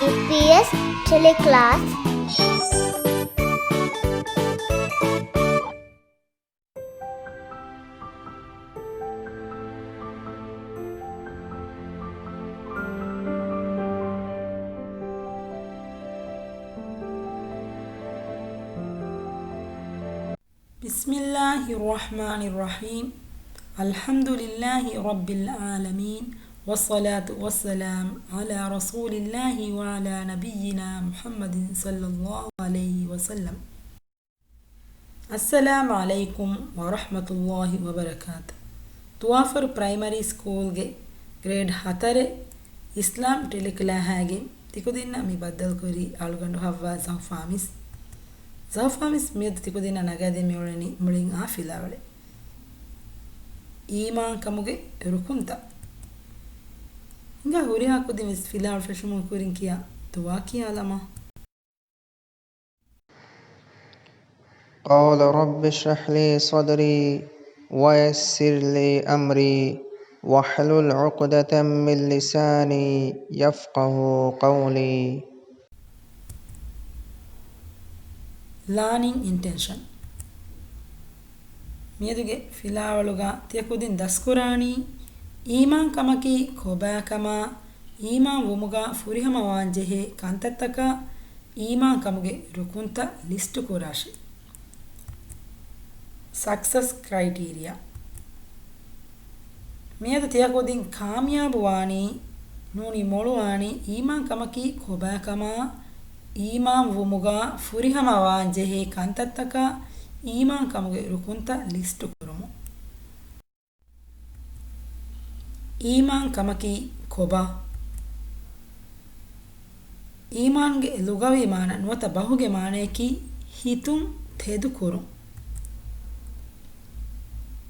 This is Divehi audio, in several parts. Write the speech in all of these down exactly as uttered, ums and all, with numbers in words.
އީޕީއެސް ޓެލެކްލާސް. بسم الله الرحمن الرحيم. الحمد لله رب العالمين. والصلاة والسلام على رسول الله وعلى نبينا محمد صلى الله عليه وسلم. السلام عليكم ورحمة الله وبركاته. ތުވާފަރު ޕްރައިމަރީ ސްކޫލްގެ ގްރޭޑް ހަތަރެއް އިސްލާމް ޓެލެކްލާހާގެ ތިކުދިންނަށް މި ބައްދަލުކުރީ އަޅުގަނޑު ހައްވާ ޒަހުފާމިސް. ޒަހުފާމިސް މިއަދު ތިކުދިންނަށް ނަގާދޭން މިއުޅެނީ މުޅިން އާ ފިލާވަޅެއް. އީމާން ކަމުގެ ރުކުންތައް. ހިނގާ ހުރިހާ ކުދިން ވެސް ފިލާވަޅު ފެށުމުގެ ކުރިން ކިޔާ ދުޢާ ކިޔާލަމާ. قال رب اشرح لي صدري ويسر لي أمري واحلل عقدة من لساني يفقهوا قولي. ލާނިން އިންޓެންޝަން. މިއަދުގެ ފިލާވަޅުގަ ތިޔަ ކުދިން ދަސްކުރާނީ، އީމާން ކަމަކީ ކޮބާކަމާ، އީމާން ވުމުގަ ފުރިހަމަވާންޖެހޭ ކަންތައްތަކާ، އީމާން ކަމުގެ ރުކުންތައް ލިސްޓު ކުރާށި. ސަކްސަސް ކްރައިޓީރިއާ. މިއަދު ތިޔަ ކުދިން ކާމިޔާބު ވާނީ، ނޫނީ މޮޅުވާނީ، އީމާން ކަމަކީ ކޮބާކަމާ، އީމާން ވުމުގަ ފުރިހަމަވާންޖެހޭ ކަންތައްތަކާ، އީމާން ކަމުގެ ރުކުންތައް ލިސްޓު ކުރުމުން. އީމާން ކަމަކީ ކޮބާ؟ އީމާންގެ ލުޣަވީ މާނަ ނުވަތަ ބަހުގެ މާނަޔަކީ ހިތުން ތެދުކުރުން.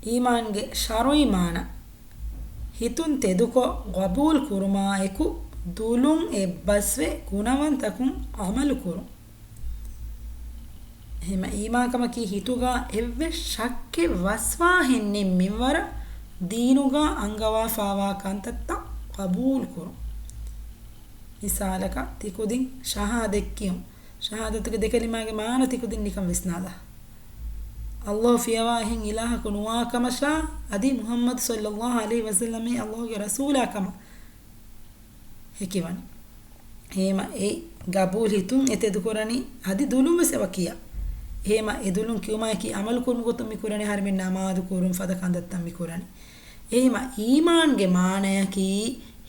އީމާންގެ ޝަރުޢީ މާނަ، ހިތުން ތެދުކޮށް ގަބޫލު ކުރުމާއެކު، ދުލުން އެއްބަސްވެ ގުނަވަންތަކުން ޢަމަލު ކުރުން. އެހެންމަ އީމާންކަމަކީ ހިތުގަ އެއްވެސް ޝައްކެއް ވަސްވާހެން ނެތް މިންވަރަށް ދީނުގަ އަންގަވާފާވާ ކަންތައްތައް ޤަބޫލުކުރުން. މިސާލަކަށް ތިކުދިން ޝަހާދަތް ކިޔުން. ޝަހާދަތުގެ ދެކެލިމާގެ މާނަ ތިކުދިން ނިކަން ވިސްނާލާ. ﷲ ފިޔަވާ އެހެން އިލާހަކު ނުވާ ކަމަށާ، އަދި މުޙައްމަދު ޞައްލަﷲ ޢަލައިހި ވަސައްލަމް ﷲގެ ރަސޫލާ ކަމަށް ހެކިވަނީ. އެހެމަ އެ ގަބޫލް ހިތުން އެ ތެދުކުރަނީ އަދި ދުލުން ވެސް އެބަ ކިޔާ. އެހެމަ އެ ދުލުން ކިޔުމާއެކީ ޢަމަލު ކުރުމުގެ ގޮތުން މި ކުރަނީ އަހަރެމެން ނަމާދު ކުރުން ފަދަ ކަންތައްތައް މި ކުރަނީ. އެހެމަ އީމާންގެ މާނަޔަކީ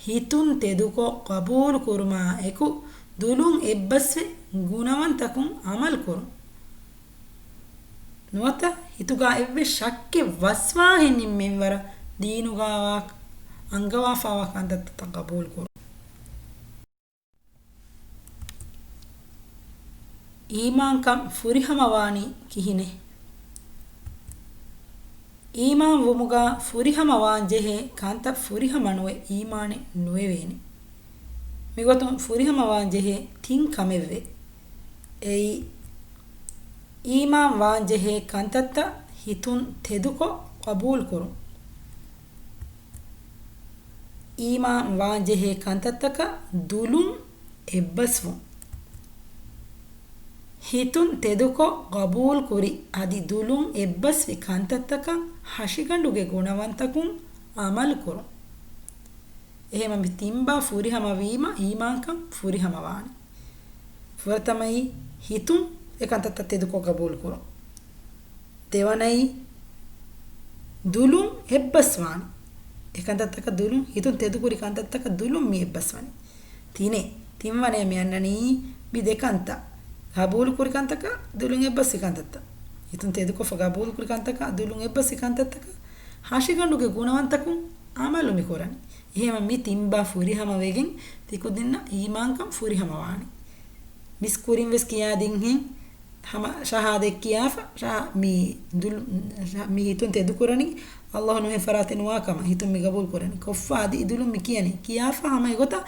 ހިތުން ތެދުކޮށް ޤަބޫލު ކުރުމާ އެކު ދުލުން އެއްބަސްވެ ގުނަވަންތަކުން ޢަމަލު ކުރުން. ނުވަތަ ހިތުގާ އެއްވެސް ޝައްކެއް ވަސްވާހެން ނިންމެންވަރަށް ދީނުގާ އަންގަވާފާވާ ކަންތައްތައް ގަބޫލު ކުރުން. އީމާންކަން ފުރިހަމަވާނީ ކިހިނެއް؟ އީމާން ވުމުގާ ފުރިހަމަވާންޖެހޭ ކަންތައް ފުރިހަމަނުވެ އީމާނެއް ނުވެވޭނެ. މިގޮތުން ފުރިހަމަވާންޖެހޭ ތިން ކަމެއްވޭ. އެއީ، އީމާން ވާންޖެހޭ ކަންތައްތައް ހިތުން ތެދުކޮށް ޤަބޫލުކުރުން. އީމާން ވާންޖެހޭ ކަންތައްތަކަށް ދުލުން އެއްބަސްވުން. ހިތުން ތެދުކޮށް ޤަބޫލުކުރި އަދި ދުލުން އެއްބަސްވި ކަންތައްތަކަށް ހަށިގަނޑުގެ ގުނަވަންތަކުން ޢަމަލުކުރުން. އެހެމަ މި ތިންބާ ފުރިހަމަވީމަ އީމާންކަން ފުރިހަމަވާނެ. ފުރަތަމައީ ހިތުން އެ ކަންތައްތައް ތެދުކޮށް ޤަބޫލުކުރުން. ދެވަނައީ ދުލުން އެއްބަސްވާނެ. އެ ކަންތައްތަކަށް ދުލުން، ހިތުން ތެދުކުރި ކަންތައްތަކަށް ދުލުން މި އެއްބަސްވަނީ. ތިނެއް، ތިންވަނަޔަށް މި އަންނަނީ މި ދެ ކަންތައް. ޤަބޫލުކުރި ކަންތަކަށް ދުލުން އެއްބަސްވި ކަންތައްތައް. ހިތުން ތެދުކޮށްފަ ޤަބޫލުކުރި ކަންތަކަށް ދުލުން އެއްބަސްވި ކަންތައްތަކަށް ހަށިގަނޑުގެ ގުނަވަންތަކުން ޢަމަލު މި ކުރަނީ. އެހެމަ މި ތިންބާ ފުރިހަމަވެގެން ތިކުދިންނަށް އީމާންކަން ފުރިހަމަވާނެ. މިސް ކުރިން ވެސް ކިޔާދިންހެން ހަމަ ޝަހާދަތް ކިޔާފަ، ޝަ-، މި ދުލު-، ޝަ-، މި ހިތުން ތެދުކުރަނީ ﷲ ނުހެން ފަރާތެއް ނުވާ ކަމަށް، ހިތުން މި ޤަބޫލު ކުރަނީ. ކޮށްފަ އަދި ދުލުން މި ކިޔަނީ. ކިޔާފަ ހަމަ އެގޮތަށް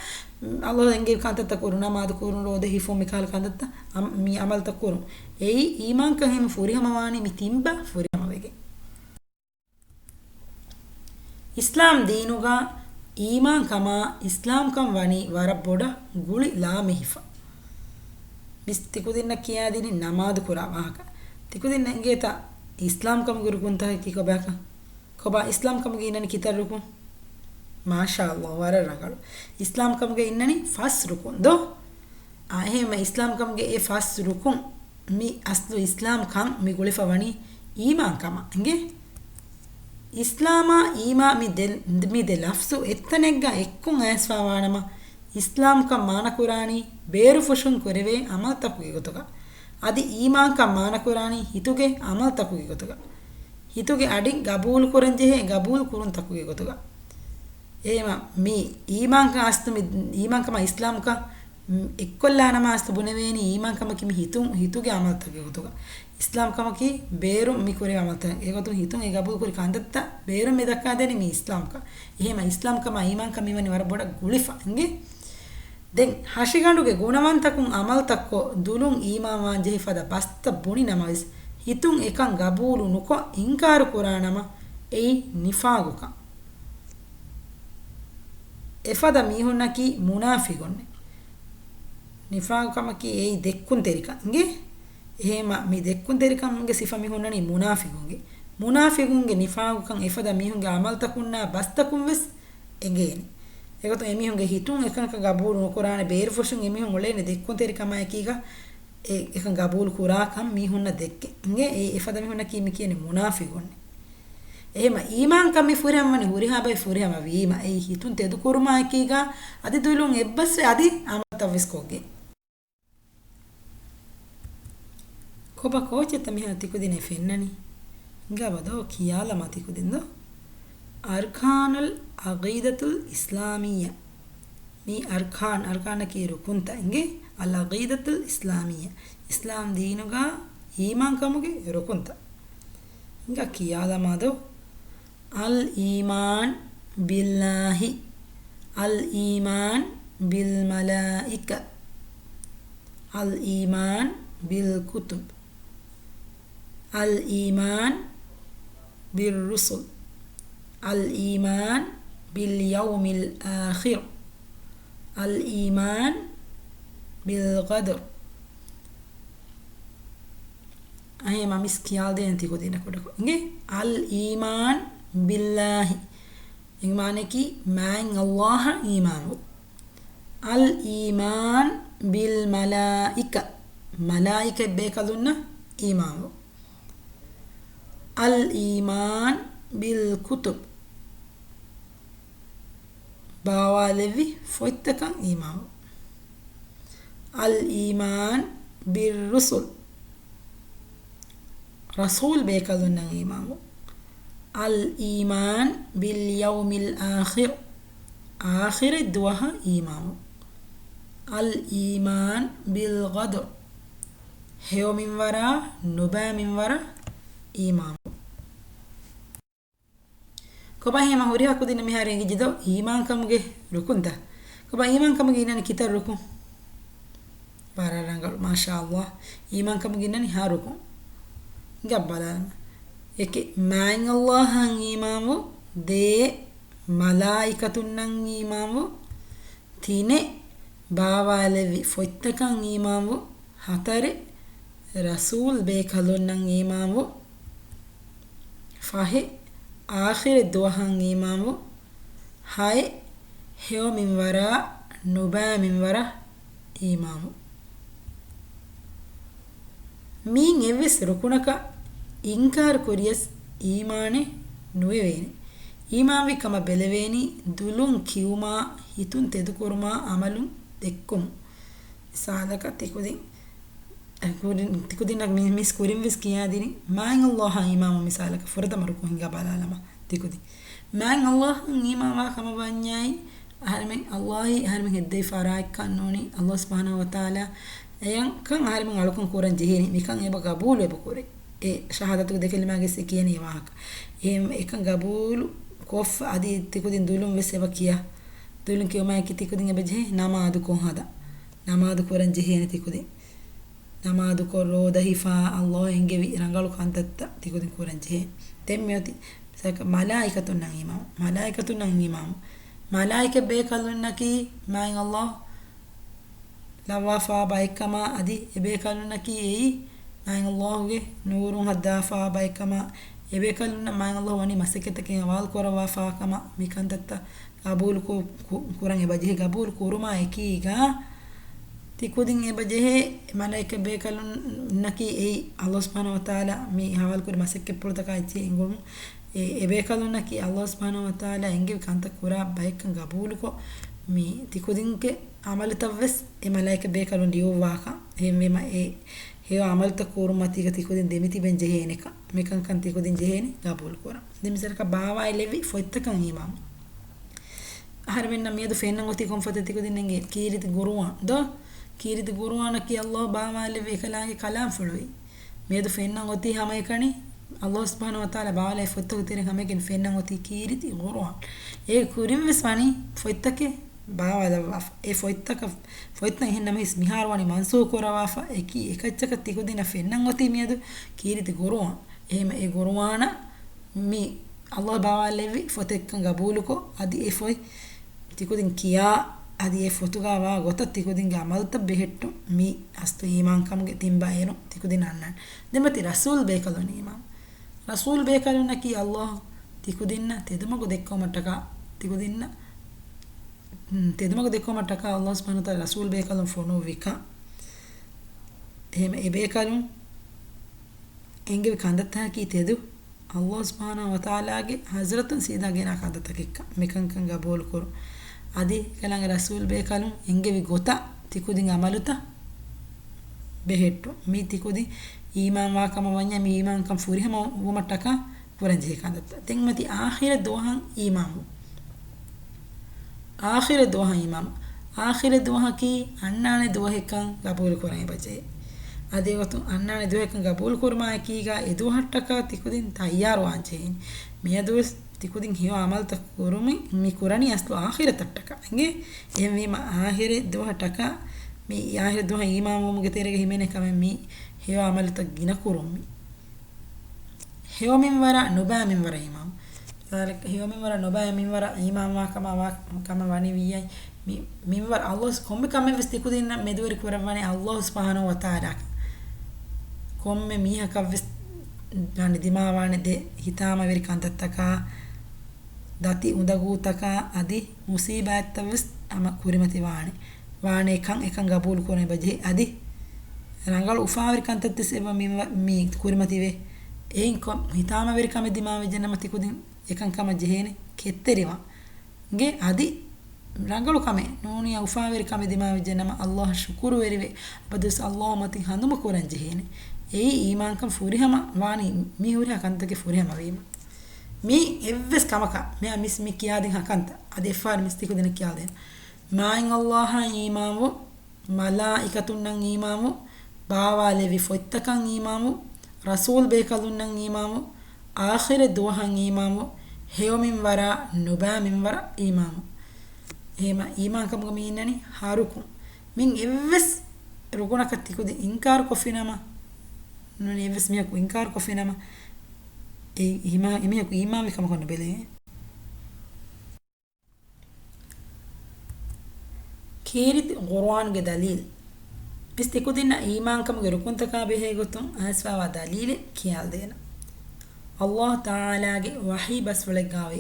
ﷲ އެންގެވި ކަންތައްތައް ކުރުން، ނަމާދު ކުރުން، ރޯދަ ހިފުން، މި ކަހަލަ ކަންތައްތައް އަމް-، މި ޢަމަލްތައް ކުރުން. އެއީ އީމާންކަން ހިމެނުން ފުރިހަމަވާނީ މި ތިންބާ ފުރިހަމަވެގެން. އިސްލާމް ދީނުގަ އީމާންކަމާ އިސްލާމްކަން ވަނީ ވަރަށް ބޮޑަށް ގުޅި ލާމެހިފަ. މިސް ތިކުދިންނަށް ކިޔާދިނީ ނަމާދު ކުރާ ވާހަކަ. ތިކުދިން އެނގޭތަ އިސްލާމްކަމުގެ ރުކުންތަކަކީ ކޮބާކަން؟ ކޮބާ އިސްލާމްކަމުގެ އިންނަނީ ކިތައް ރުކުން؟ މާޝާﷲ، ވަރަށް ރަނގަޅު. އިސްލާމްކަމުގެ އިންނަނީ ފަސް ރުކުން ދޯ؟ އާ، އެހެންމެ އިސްލާމްކަމުގެ އެ ފަސް ރުކުން މި އަސްލު އިސްލާމްކަން މި ގުޅިފަ ވަނީ އީމާންކަމަށް އިނގޭ. އިސްލާމާ އީމާ މި ދެ، މި ދެ ލަފްޒު އެއްތަނެއްގަ އެއްކޮށް އައިސްފާވާނަމަ، އިސްލާމްކަން މާނަކުރާނީ ބޭރުފުށުން ކުރެވޭ އަމަލްތަކުގެ ގޮތުގަ. އަދި އީމާންކަން މާނަކުރާނީ ހިތުގެ އަމަލްތަކުގެ ގޮތުގަ. ހިތުގެ އަޑިން ގަބޫލުކުރަންޖެހޭ ގަބޫލު ކުރުންތަކުގެ ގޮތުގަ. އެހެމަ މި އީމާންކަން އަސްލު މި އީމާންކަމާ އިސްލާމްކަން އެއްކޮށްލާނަމާ އަސްލު ބުނެވޭނީ އީމާންކަމަކީ މި ހިތުން، ހިތުގެ އަމަލްތަކެއް ގޮތުގަ. އިސްލާމްކަމަކީ ބޭރުން މި ކުރެވޭ އަމަލްތައް. އެގޮތުން ހިތުން އެ ގަބޫލުކުރި ކަންތައްތައް ބޭރުން މި ދައްކާދޭނީ މި އިސްލާމްކަން. އެހެމަ އިސްލާމްކަމާ އީމާންކަން މިވަނީ ވަރަށް ބޮޑަށް ގުޅިފަ އިނގޭ. ދެން ހަށިގަނޑުގެ ގުނަވަންތަކުން އަމަލްތައްކޮށް ދުލުން އީމާންވާންޖެހި ފަދަ ބަސްތައް ބުނި ނަމަވެސް، ހިތުން އެކަން ގަބޫލު ނުކޮށް އިންކާރު ކުރާނަމަ، އެއީ ނިފާގުކަން. އެފަދަ މީހުންނަކީ މުނާފިގުންނެއް. ނިފާގުކަމަކީ އެއީ ދެއްކުންތެރިކަން އިނގޭ. އެހެމަ މި ދެއްކުންތެރިކަމުގެ ސިފަ މި ހުންނަނީ މުނާފިގުންގެ. މުނާފިގުންގެ ނިފާގުކަން އެފަދަ މީހުންގެ އަމަލްތަކުންނާ ބަސްތަކުން ވެސް އެނގޭނެ. އެގޮތުން އެމީހުންގެ ހިތުން އެކަންކަން ގަބޫލު ނުކުރާނެ، ބޭރުފުށުން އެމީހުން އުޅޭނެ ދެއްކުންތެރިކަމާއެކީގަ އެ އެކަން ގަބޫލު ކުރާކަން މީހުންނަށް ދެއްކެ. އިނގޭ އެ އެފަދަ މީހުންނަކީ މި ކިޔަނީ މުނާފިގުން. އެހެމަ އީމާންކަން މި ފުރިހަމަވަނީ ހުރިހާ ބައި ފުރިހަމަވީމަ، އެއީ ހިތުން ތެދުކުރުމާއެކީގަ އަދި ދުލުން އެއްބަސްވެ އަދި އަމަލްތައްވެސް ކޮށްގެން. ކޮބާ ކޯޗެއްތަ މިހާރު ތިކުދިންނަށް ފެންނަނީ؟ ހިނގާބަ ދޯ ކިޔާލަމާ ތިކުދިން ދޯ. އަރްކާނުލް އަގީދަތުލް އިސްލާމިއްޔާ. މީ އަރްކާން، އަރްކާނަކީ ރުކުންތައް އިނގޭ. އަލް އަގީދަތުލް އިސްލާމިއްޔާ. އިސްލާމް ދީނުގަ އީމާންކަމުގެ ރުކުންތައް. ހިނގާ ކިޔާލަމާ ދޯ. އަލް އީމާން ބިއްލާހި، އަލް އީމާން ބިލް މަލާއިކަ، އަލް އީމާން ބިލް ކުތުބް، އަލް އީމާން ބިއް ރުސުލް، އަލް އީމާން ބިލް ޔައުމިލް އާޚިރް، އަލް އީމާން ބިލް ގަދްރް. އަހެ މަ މިސް ކިޔާލަދޭން ތިކުދިންނަށް ކުޑަކޮށް. އިނގޭ؟ އަލް އީމާން ބިއްލާހި. އެ މާނައަކީ މާތް އައްލާހަށް އީމާންވުން. އަލް އީމާން ބިލް މަލާއިކަ. މަލާއިކަތް ބޭކަލުންނަށް އީމާންވުން. އަލް އީމާން ބިލް ކުތުބް. ބާވާލެއްވި ފޮތްތަކަށް އީމާންވުން. އަލް އީމާން ބިއް ރުސުލް. ރަސޫލް ބޭކަލުންނަށް އީމާންވުން. އަލް އީމާން ބިލް ޔައުމިލް އާޚިރް. އާޚިރަތް ދުވަހަށް އީމާންވުން. އަލް އީމާން ބިލް ގަދްރް. ހެޔޮ މިންވަރާ ނުބައި މިންވަރަށް އީމާންވުން. ކޮބާ ހޭމަ ހުރިހާ ކުދިންނަށް މިހާރު އެނގިއްޖެ ދޯ؟ އީމާންކަމުގެ ރުކުންތައް. ކޮބާ އީމާންކަމުގެ އިންނަނީ ކިތައް ރުކުން؟ ވަރަށް ރަނގަޅު، މާޝާﷲ. އީމާންކަމުގެ އިންނަނީ ހަ ރުކުން. ހިނގާ ބަލާލަމާ. އެކެއް، މާތް އައްލާހަށް އީމާންވުން. ދޭއް، މަލާއިކަތުންނަށް އީމާންވުން. ތިނެއް، ބާވާލެއްވި ފޮތްތަކަށް އީމާންވުން. ހަތަރެއް، ރަސޫލް ބޭކަލުންނަށް އީމާންވުން. ފަހެއް، އާޚިރަތް ދުވަހަށް އީމާންވުން. ހައެއް، ހެޔޮ މިންވަރާ ނުބައި މިންވަރަށް އީމާންވުން. މިއިން އެއްވެސް ރުކުނަކަށް އިންކާރު ކުރިޔަސް އީމާނެއް ނުވެވޭނެ. އީމާންވި ކަމަށް ބެލެވޭނީ ދުލުން ކިޔުމާ، ހިތުން ތެދުކުރުމާ، އަމަލުން ދެއްކުމުން. މިސާލަކަށް ތިކުދިން، ކުރިން، ތިކުދިންނަށް މި، މިސް ކުރިން ވެސް ކިޔާދިނީ، މާތް އައްލާހަށް އީމާންވުން މިސާލަކަށް ފުރަތަމަ ރުކުން ހިނގާ ބަލާލަމާ ތިކުދިން. މާތް އައްލާހަށް އީމާންވާ ކަމަށް ވަންޏާއި، އަހަރެމެން އައްލާހީ އަހަރެމެން ހެއްދެވި ފަރާތްކަން ނޫނީ، އައްލާހު ސުބްޙާނަހޫ ވަތަޢާލާ އެޔަންކަން އަހަރެމެން އަޅުކަން ކުރަން ޖެހޭނީ، މިކަން އެބަ ގަބޫލު އެބަ ކުރޭ. އެ ޝަހާދަތުގެ ދެކެލިމާގެ ސެ ކިޔަނީ ވާހަކަ. އެހެން އެކަން ގަބޫލު ކޮށްފަ އަދި ތިކުދިން ދުލުން ވެސް އެބަ ކިޔާ. ދުލުން ކިޔުމާއެކީ ތިކުދިން އެބަ ޖެހޭ ނަމާދު ކޮށް ހަދާ. ނަމާދު ކުރަން ޖެހޭނެ ތިކުދިން. ނަމާދުކޮށް ރޯދަ ހިފާ، އައްލާހު އެންގެވި ރަނގަޅު ކަންތައްތައް ތިކުދިން ކުރަން ޖެހޭ. ދެން މިއޮތީ މަލާއިކަތުންނަށް އީމާން. މަލާއިކަތުންނަށް އީމާން. މަލާއިކަ ބޭކަލުންނަކީ މާތް ﷲ ލައްވާފާ ބައެއްކަމާ، އަދި އެބޭކަލުންނަކީ އެއީ މާތް ﷲގެ ނޫރުން ހައްދާފާ ބައެއްކަމާ، އެބޭކަލުންނަށް މާތް ﷲ ވަނީ މަސައްކަތްތަކެއް އަވާލު ކުރައްވާފާ ކަމަށް މި ކަންތައްތައް ގަބޫލު ކު-، ކު-، ކުރަން އެބަޖެހޭ. ގަބޫލު ކުރުމާ އެކީގަ ތިކުދިން އެބަޖެހޭ މަލާއިކަ ބޭކަލުންނަކީ އެއީ ﷲ ސުބްޙާނަހޫ ވަތަޢާލާ މި ހަވާލުކުރި މަސައްކަތްޕުޅުތަކާ އެއްޗެއް އެނގުމުން، އެ، އެބޭކަލުންނަކީ ﷲ ސުބްޙާނަހޫ ވަތަޢާލާ އެންގެވި ކަންތައް ކުރާ ބައެއްކަން ގަބޫލުކޮށް، މި ތިކުދިންގެ ޢަމަލުތައްވެސް އެ މަލާއިކަ ބޭކަލުން ލިޔުއްވާކަން. އެހެންވީމަ އެ ހެޔޮ ޢަމަލުތައް ކުރުމަތީގަ ތިކުދިން ދެމިތިބެން ޖެހޭނެކަން، މިކަންކަން ތިކުދިން ޖެހޭނެ ގަބޫލުކުރަން. ދެން މިސާލަކަށް ބާވާލެއްވި ފޮތްތަކަށް އީމާން. އަހަރެމެންނަށް މިއަދު ފެންނަން އޮތީ ކޮން ފޮތެއް ތިކުދިންނަށް އެނގޭ؟ ކީރިތި ޤުރުއާން ދޯ؟ ކީރިތި ޤުރުއާނަކީ ﷲ ބާވާލެއްވި އެކަލާނގެ ކަލާމްފުޅުވި. މިއަދު ފެންނަން އޮތީ ހަމައެކަނި ﷲ ސުބްޙާނަހޫ ވަތަޢާލާ ބާވާލެއްވި ފޮތްތަކުގެ ތެރެއިން ހަމައެކަނި ފެންނަން އޮތީ ކީރިތި ޤުރުއާން. އޭގެ ކުރިންވެސް ވަނީ ފޮތްތަކެއް ބާވާލައްވާފަ. އެ ފޮތްތަކަށް، ފޮތްތައް އެހެން ނަމަވެސް މިހާރު ވަނީ މަންސޫޚު ކުރައްވާފަ. އެކީ އެކައްޗަކަށް ތިކުދިންނަށް ފެންނަން އޮތީ މިއަދު ކީރިތި ޤުރުއާން. އެހެން އެ ޤުރުއާނަށް މި ﷲ ބާވާލެއްވި ފޮތެއްކަން ގަބޫލުކޮށް، އަދި އެ ފޮތް ތިކުދިން ކިޔާ، އަދި އެ ފޮތުގަ ވާ ގޮތަށް ތިކުދިންގެ ޢަމަލުތައް ބެހެއްޓުން. މި އަސްލު އީމާންކަމުގެ ތިން ބައިވަރު ތިކުދިން އަންނަން. ދެން މަތި ރަސޫލް ބޭކަލުން އީމާން. ރަސޫލް ބޭކަލުންނަކީ ﷲ ތިކުދިންނަށް ތެދުމަގު ދެއްކުމަށްޓަކާ، ތިކުދިންނަށް، ތެދުމަގު ދެއްކުމަށްޓަކާ ﷲ ސުބްޙާނަހޫ ވަތަޢާލާ ރަސޫލް ބޭކަލުން ފޮނުއްވިކަން. އެހެން އެ ބޭކަލުން އެންގެވި ކަންތައްތަކަކީ ތެދު ﷲ ސުބްޙާނަހޫ ވަތަޢާލާގެ ޙަޟްރަތުން ސީދާ ގެނާ ކަންތައްތަކެއްކަން. މިކަންކަން ގަބޫލުކުރުން. އަދި އެކަލާނގެ ރަސޫލް ބޭކަލުން އެންގެވި ގޮތަށް ތިކުދިން ޢަމަލުތައް ބެހެއްޓުން. މީ ތިކުދިން އީމާންވާ ކަމަށް ވަންޏާ، މި އީމާންކަން ފުރިހަމަ ވުމަށްޓަކާ ކުރަންޖެހޭ ކަންތައްތައް. ދެން މަތި އާޚިރަތް ދުވަހަށް އީމާންވުން. އާޚިރަތް ދުވަހަށް އީމާން. އާޚިރަތް ދުވަހަކީ އަންނާނެ ދުވަހެއްކަން ގަބޫލުކުރަން އެބަޖެހޭ. އަދި އެގޮތުން އަންނާނެ ދުވަހެއްކަން ގަބޫލުކުރުމާ އެކީގަ އެ ދުވަހަށްޓަކާ ތިކުދިން ތައްޔާރުވާން ޖެހޭނެ. މިއަދުވެސް ތިކުދިން ހެޔޮ ޢަމަލުތައް ކުރުމި މި ކުރަނީ އަސްލު އާޚިރަތަށްޓަކާ. އެނގޭ؟ އެހެންވީމަ އާޚިރަތް ދުވަހަށްޓަކާ، މި އާޚިރަތް ދުވަހަށް އީމާންވުމުގެ ތެރޭގަ ހިމެނޭ ކަމެއް މި ހެޔޮ ޢަމަލުތައް ގިނަ ކުރުން މި. ހެޔޮ މިންވަރަށް ނުބައި މިންވަރަށް އީމާން. ހެޔޮ މިންވަރަށް ނުބައި މިންވަރަށް އީމާންވާ ކަމަށް ވާ، ކަމަށް ވަނީ ވިއްޔައި، މި މިންވަރަށް ﷲ ކޮންމެ ކަމެއްވެސް ތިކުދިންނަށް މެދުވެރި ކުރައްވަނީ ﷲ ސުބްޙާނަހޫ ވަތަޢާލާ. ކޮންމެ މީހަކަށްވެސް ދިމާވާނެ ދެ ހިތާމަވެރި ކަންތައްތަކާ، ދަތި އުނދަގޫތަކާ އަދި މުސީބާތްތައްވެސް ހަމަ ކުރިމަތިވާނެ. ވާނޭ ކަން އެކަން ގަބޫލު ކުރަން އެބަޖެހޭ. އަދި ރަނގަޅު އުފާވެރި ކަންތައްތައް އެބަ މި، މި ކުރިމަތިވޭ. އެއިން ކޮ، ހިތާމަވެރި ކަމެއް ދިމާވެއްޖެ ނަމަ ތިކުދިން އެކަން ކަމަށް ޖެހޭނެ ކެތްތެރިވާން. އިނގޭ އަދި ރަނގަޅު ކަމެއް ނޫނިޔާ އުފާވެރި ކަމެއް ދިމާވެއްޖެ ނަމަ ﷲ އަށް ޝުކުރުވެރިވެ، އަބަދުވެސް ﷲ މަތިން ހަނދުމަ ކުރަން ޖެހޭނެ. އެއީ އީމާންކަން ފުރިހަމަ ވާނީ މި ހުރިހާ ކަންތަކެއް ފުރިހަމަވީމަ. މި އެއްވެސް ކަމަކަށް މި މިސް މި ކިޔާދިން ހަ ކަންތައް އަދި އެއްފަހަރު މިސް ތިކުދިންނަށް ކިޔާދޭނަ. މާތް ﷲ އަށް އީމާންވު، މަލާއިކަތުންނަށް އީމާންވު، ބާވާލެއްވި ފޮތްތަކަށް އީމާންވު، ރަސޫލް ބޭކަލުންނަށް އީމާންވު، އާޚިރަތް ދުވަހަށް އީމާންވު، ހެޔޮ މިންވަރާ ނުބައި މިންވަރަށް އީމާންވު. އެހެމަ އީމާންކަމުގަ މި އިންނަނީ ހަ ރުކުން. މިން އެއްވެސް ރުކުނަކަށް ތިކުދިން އިންކާރު ކޮށްފިނަމަ، ނޫނީ އެއްވެސް މީހަކު އިންކާރު ކޮށްފިނަމަ، އެ ހިމާ-، އެމީހަކު އީމާންވި ކަމަކަށް ނުބެލޭ. ކީރިތި ޤުރުއާންގެ ދަލީލް. މިސް ތިކުދިންނަށް އީމާންކަމުގެ ރުކުންތަކާ ބެހޭ ގޮތުން އައިސްފާވާ ދަލީލެއް ކިޔާލަދޭނަ. ﷲ ތަޢާލާގެ ވަޙީ ބަސްފުޅެއްގާވޭ.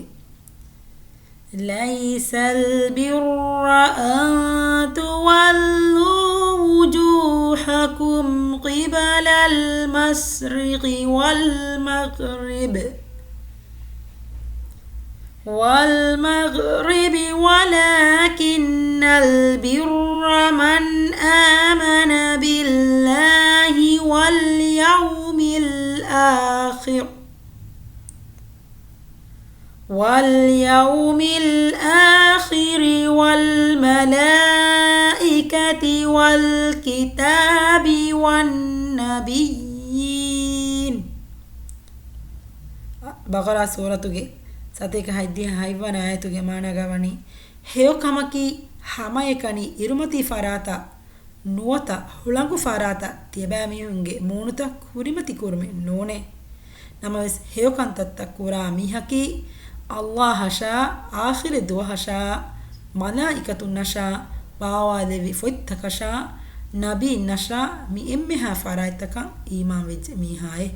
ليس البر أن تولوا وجوهكم قبل المشرق والمغرب والمغرب ولكن البر من آمن بالله واليوم الآخر واليوم الآخر والملائكة والكتاب والنبيين. ބަޤަރާ ސޫރަތުގެ ސަތޭކަ ހަތްދިހަ ހަތްވަނަ އާޔަތުގެ މާނާގަ ވަނީ، ހެޔޮ ކަމަކީ ހަމައެކަނި އިރުމަތީ ފަރާތަށް ނުވަތަ ހުޅަނގު ފަރާތަށް ތިޔަބައިމީހުންގެ މޫނުތައް ކުރިމަތި ކުރުމެއް ނޫނޭ. ނަމަވެސް، ހެޔޮ ކަންތައްތައް ކުރާ މީހަކީ ﷲ އަށާ، އާޚިރެއް ދުވަހަށާ، މަލާއިކަތުންނަށާ، ބާވާލެއްވި ފޮތްތަކަށާ، ނަބީންނަށާ، މި އެންމެހާ ފަރާތްތަކަށް އީމާންވެއްޖެ މީހާއޭ.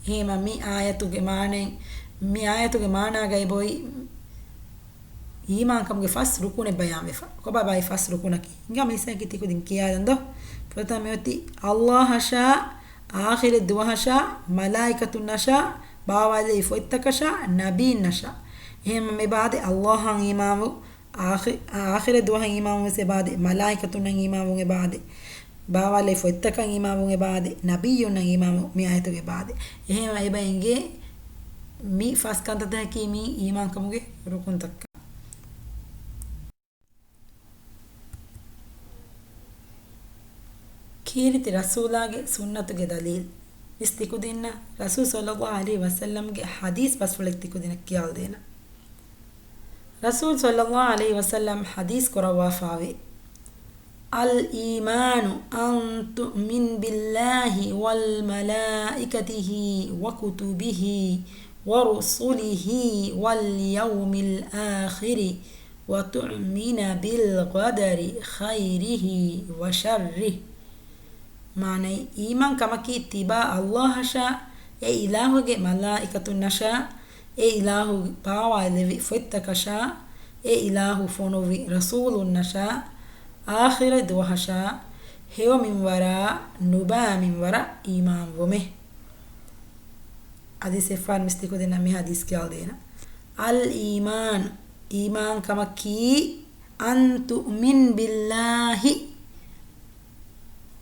އެހެންވީމަ މި އާޔަތުގެ މާނައިން، މި އާޔަތުގެ މާނާގައި އޮތް އީމާންކަމުގެ ފަސް ރުކުނެއް ބަޔާންވެފަ. ކޮބާބާ އެ ފަސް ރުކުނަކީ؟ ހިނގާ މިސާލަކީ ތިކުދިން ކިޔާލަން ދޯ. ފުރަތަމަ މިއޮތީ ﷲ އަށާ، އާޚިރެއް ދުވަހަށާ، މަލާއިކަތުންނަށާ، ބާވާލެއްވި ފޮތްތަކަށާ، ނަބީންނަށާ. އެހެން މި ބާދެ ﷲ އަށް އީމާންވު، އާޚި-، އާޚިރެއް ދުވަހަށް އީމާންވުން އެބާދެ، މަލާއިކަތުންނަށް އީމާންވުން އެބާދެ، ބާވާލެއްވި ފޮތްތަކަށް އީމާންވުން އެބާދެ، ނަބިއްޔުންނަށް އީމާންވުން މި އާޔަތުގެ އެބާދެ. އެހެންވެ އެބަ އެނގޭ މި ފަސް ކަންތައްތަކަކީ މީ އީމާންކަމުގެ ރުކުންތަކަކަށް. ކީރިތި ރަސޫލާގެ ސުންނަތުގެ ދަލީލް. ވިސް ތިކުދިންނަށް ރަސޫލު ޞައްލައްލާހު ޢަލައިހި ވަސައްލަމްގެ ޙަދީޘް ބަސްފުޅެއް ތިކުދިންނަށް ކިޔާލަދޭނަން. ރަސޫލު ޞައްލައްލާހު ޢަލައިހި ވަސައްލަމް ޙަދީޘް ކުރައްވާފާވޭ، الإيمان أن تؤمن بالله وملائكته وكتبه ورسله واليوم الآخر وتؤمن بالقدر خيره وشره. މާނައީ، އީމާން ކަމަކީ ތިބާ ﷲ އަށާ، އެ އިލާހުގެ މަލާއިކަތުންނަށާ، އެ އިލާހު ބާވާލެއްވި ފޮތްތަކަށާ، އެ އިލާހު ފޮނުއްވި ރަސޫލުންނަށާ، އާޚިރަތް ދުވަހަށާ، ހެޔޮ މިންވަރާ، ނުބާ މިންވަރަށް އީމާންވުމޭ. އަދި ސެފާން މިސް ތިކުދިންނަށް މި ޙަދީޘް ކިޔާލަދޭނަން. الإيمان، އީމާން ކަމަކީ، أن تؤمن بالله،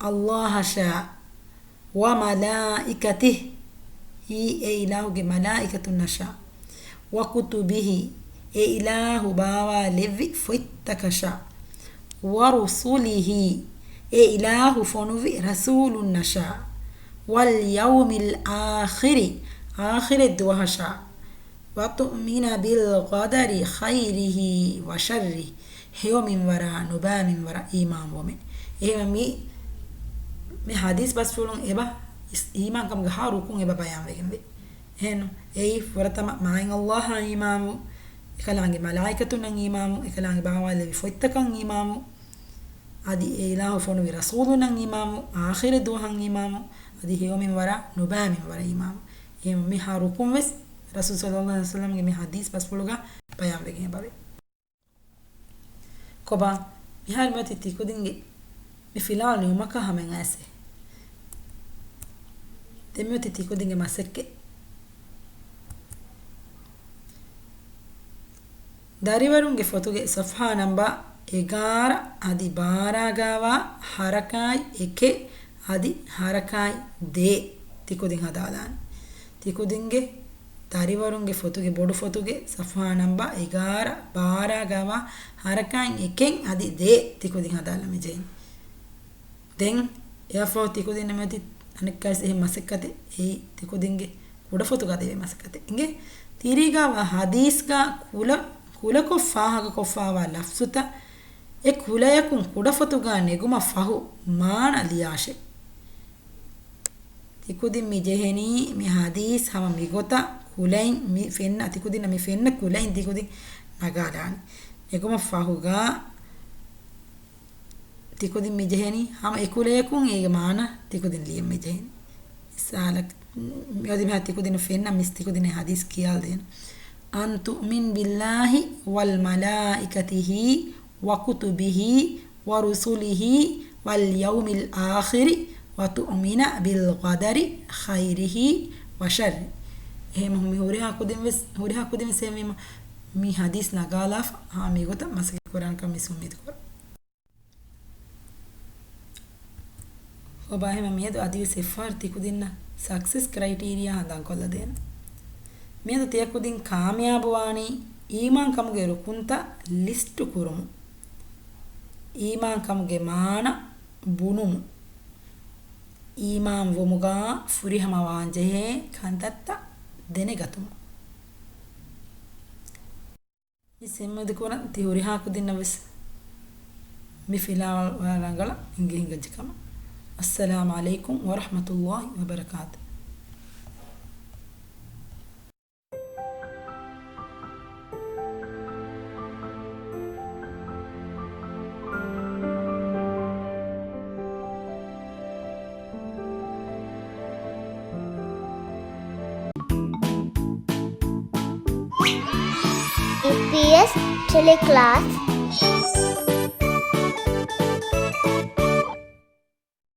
ﷲ އަށާ، وملائكته، އެ އިލާހުގެ މަލާއިކަތުންނަށާ، وكتبه، އެ އިލާހު ބާވާލެއްވި ފޮތްތަކަށާ، ورسله، އެ އިލާހު ފޮނުއްވި ރަސޫލުންނަށާ، واليوم الآخر، އާޚިރަތް ދުވަހަށާ، وتؤمن بالقدر خيره وشره، ހެޔޮ މިންވަރާ، ނުބާ މިންވަރަށް އީމާންވުމޭ. އެހެންވެ މި، މި ޙަދީޘް ބަސްފުޅުން އެބަ އިސް-، އީމާންކަމުގެ ހަ ރުކުން އެބަ ބަޔާންވެގެންވޭ. އެހެން އެއީ ފުރަތަމަ މާތް ﷲ އަށް އީމާންވު، އެކަލާނގެ މަލާއިކަތުންނަށް އީމާންވު، އެކަލާނގެ ބާވާލެއްވި ފޮތްތަކަށް އީމާންވު، އަދި އެ އިލާހު ފޮނުއްވި ރަސޫލުންނަށް އީމާންވު، އާޚިރަތް ދުވަހަށް އީމާންވު، އަދި ހެޔޮ މިންވަރާ، ނުބާ މިންވަރަށް އީމާންވު. އެހެން މި ހަ ރުކުން ވެސް ރަސޫލު ޞައްލައްލާހު ޢަލައިހި ވަސައްލަމްގެ މި ޙަދީޘް ބަސްފުޅުގަ ބަޔާންވެގެން އެބަވޭ. ކޮބާ، މިހާރު މިއޮތީ ތިކުދިންގެ މި ފިލާވަޅު ނިމުމަކާ ހަމައަށް އައިސް. ދެން މިއޮތީ ތިކުދިންގެ މަސައްކަތް. ދަރިވަރުންގެ ފޮތުގެ ޞަފްޙާ ނަމްބަރު އެގާރަ އަދި ބާރަ ގާވާ ޙަރަކާތް އެކެއް އަދި ޙަރަކާތް ދޭއް ތިކުދިން ހަދާލާނެ. ތިކުދިންގެ ދަރިވަރުންގެ ފޮތުގެ ބޮޑު ފޮތުގެ ޞަފްޙާ ނަމްބަރު އެގާރަ ބާރަ ގާވާ ޙަރަކާތް އެކެއް އަދި ދޭއް ތިކުދިން ހަދާލަމި ޖެހެން. ދެން އެއަށްފަހު ތިކުދިންނަށް މިއޮތީ އަނެއްކާވެސް އެހެން މަސައްކަތެއް. އެއީ ތިކުދިންގެ ކުޑަފޮތުގަ ދެވޭ މަސައްކަތެއް. އިނގޭ، ތިރީގަ ވާ ޙަދީޘްގަ ކުލަ، ކުލަކޮށް ފާހަގަކޮށްފާވާ ލަފްޒުތައް އެ ކުލަޔަކުން ކުޑަފޮތުގަ ނެގުމަށް ފަހު މާނަ ލިޔާށޭ. ތިކުދިން މި ޖެހެނީ މި ޙަދީޘް ހަމަ މިގޮތަށް ކުލައިން މި ފެންނަ، ތިކުދިންނަށް މި ފެންނަ ކުލައިން ތިކުދިން ނަގާލާނީ. ނެގުމަށް ފަހުގަ ތިކުދިން މި ޖެހެނީ ހަމަ އެ ކުލަޔަކުން އޭގެ މާނަ ތިކުދިން ލިޔަން މި ޖެހެނީ. މިސާލަކަށް، މިއަދު މިހާ ތިކުދިންނަށް ފެންނަ މިސް ތިކުދިން ޙަދީޘް ކިޔާލަދޭނަން. أن تؤمن بالله وملائكته وكتبه ورسله واليوم الآخر وتؤمن بالقدر خيره وشره. އެހެން މި ހުރިހާ ކުދިން ވެސް، ހުރިހާ ކުދިން ވެސް އެހެންވީމަ، މި ޙަދީޘް ނަގާލާފަ ހާ މިގޮތަށް މަސައްކަތް ކުރާނެ ކަމަށް ވެސް އުއްމީދު ކުރަން. އޮބާ އެހެންވެ މިއަދު އަދިވެސް އެއްފަހަރު ތިކުދިންނަށް ސަކްސެސް ކްރައިޓީރިއާ ހަނދާންކޮށްލަދޭނަން. މިއަދު ތިޔަ ކުދިން ކާމިޔާބުވާނީ އީމާން ކަމުގެ ރުކުންތައް ލިސްޓު ކުރުމުން، އީމާން ކަމުގެ މާނަ ބުނުމުން، އީމާން ވުމުގަ ފުރިހަމަވާންޖެހޭ ކަންތައްތައް ދެނެގަތުމުން. މި އުއްމީދު ކުރަން ތި ހުރިހާ ކުދިންނަށް ވެސް މި ފިލާވަޅު ރަނގަޅަށް އިނގި ހިނގައްޖެ ކަމަށް. السلام عليكم ورحمة الله وبركاته. އީޕީއެސް ޓެލެކްލާސް.